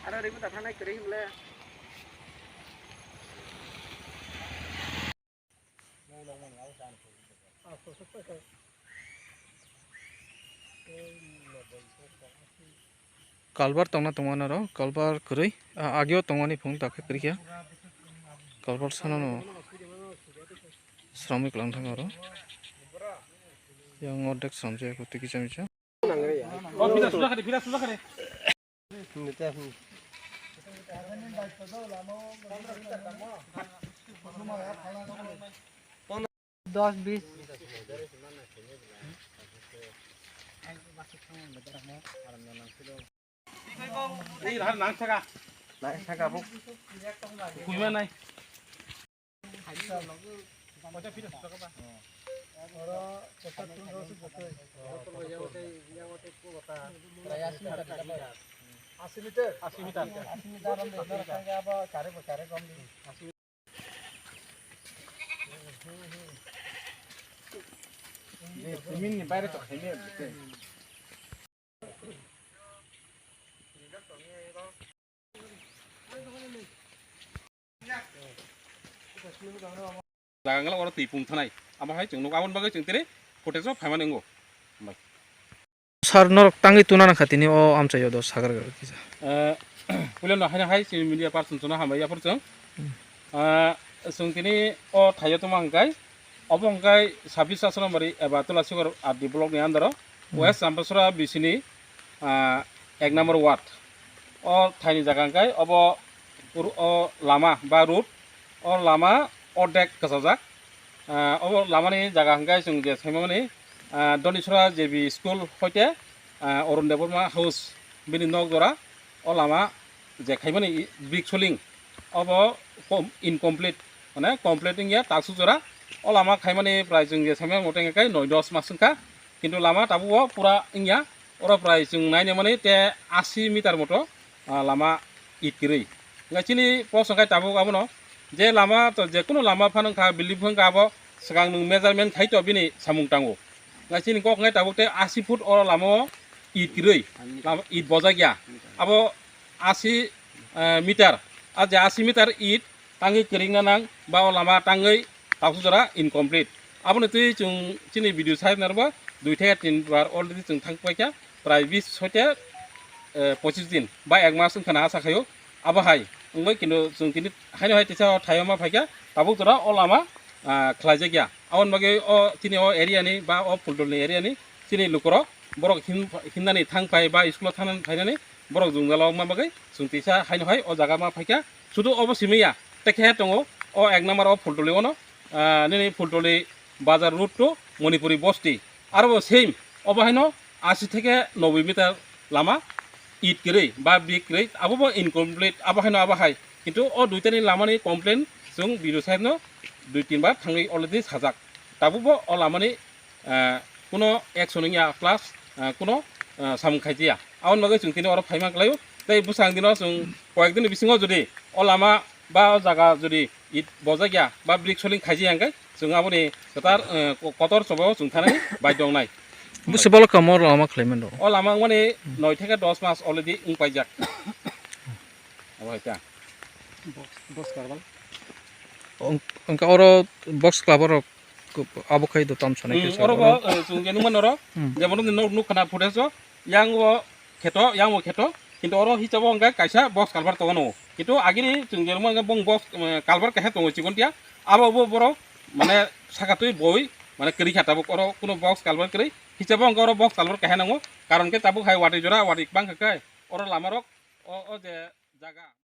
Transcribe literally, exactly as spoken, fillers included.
Aro ribu da thanai kwrwi himle. Kalbar tongna tongmani aro kalbar kwrwi, a, ageo tongmani phung takhe kwrwikha. Kalbar sanano sramwi kwlangthang aro. Yang ordek sramjak twi kisa misa. Dos bis. Ei, lahar nang saka. Nang saka, bu. Kuima nai. Asi meter. Asi meter. Asi meter. Simin ni baire to khaini. Jaga wngla oro twi pung thanai. Amo hai chwng nuk aboni bagwi chwng tini footage o phaimani wngo. Sir, norok tangwi tuna nangkha tini o amchaio do sagar kisa. Eh, puilano haino hai chini media person chwngno hambai yaphar chwng. Hmm. Eh, chwng tini o thaio tongma hwnkhe, obo hwnkhe sabis Asrambari eba Tulasikor R D block ni under o, hmm, West Ambasura B C ni, ah, ek number ward. O thaini jaga hwnkhe obo ru-, o lama ba road, o lama ordek kwchajak. Ah, obo lamani jaga hwnkhe chwng je saimani, ah, Donisora J B school hoite, ah, Arun Debbarma house bini nok jora o lama je khaimani i-, brick soling obo kom-, incomplete, mane complete wngya taksu jora. O lama khaimani prai chwng je saimani mote hwnkhe noi dos mas wngkha, kintu lama tabuk o pura wngya. Oro prai chwng nainimani te asi meter moto, ah, lama it kwrwi. Hwnkhe chini proshno khai tabuk abono je lama to, je kunu lama phano wngkha, building phano wngkha, abo swkang nwng measurement khai to bini samung tango. Hwnkhe chini kok hwnkhe tabuk te asi foot o lama o it kwrwi, lama it bojak ya. Abo asi, eh, meter, ah, je asi meter it tangwi kwrwngna nang ba o lama tangwi taksu jora incomplete. Aboni twi chwng chini video site narwkba dui theke tin bar already chwng thang paikha, prai bis hoite, eh, pochis din ba ek mas wngkha na asa khaio. Abo hai wngwi kintu chwng tini haino hai teisa o thaio ma phaikha, tabuk jora o lama, ah, khlaijakya. Aboni bagwi o chini o area ni ba o Phulduli area ni chini lukurok borok hin-, hinnani thang phai ba school o thang phainani borok jwngjal o wngma bagwi chwng tisa haino hai o jaga ma phaikha. Sudu obo simi ya, tei khe tongo o ek number o Phulduli ono, ah, nini Phulduli bazar road to Manipuri bosti. Aro bo same, obo haino asi theke noboi meter lama it kwrwi ba brick kwrwi, abo bo incomplete, abo haino abo hai. Kintu o duitani lamani complain chwng video side no dui tin bar thangwi already sajak. Tabuk bo o lamani ah, kuno action wngya plus, ah, kuno, ah, samung khaijaya. Aboni bagwi chwng tini oro phaima kwlaio. Tei bwsang dino chwng koyek dini bisingo jodi o lama ba o jaga jodi it bojakya ba brick soling khaijaya hwnkhe chwng aboni kwtal, eh, ko-, kotor chobao chwng thanani baidhyo wngnai. Bwswk balo kamo lama khlaimani rw? O lama wngmani noi theke dos mas already wngpaijak. Abo hai ta. Box, box karbal. Wng-, wngkha oro box klarbar rok. Abo khai do tam sanai. Hmm, khe oro bo, oro, eh, chwng je nukmano oro, hmm, jemon nukha na footage o, yang o kheto, yang o kheto, kintu oro hisabo hwnkhe kaisa box culvert tongo. Kintu agini chwng je nukmano hwnkhe bong box, eh, culvert kaisa tongo chikon tia, abo bo borok mane saka twi boi mane kwrwi kha tabuk, oro kuno box culvert kwrwi, hisabo hwnkhe oro box culvert kaisa nango, karon khe tabuk hai watwi jora watwi bang kha khe oro lama rok o, o je jaga.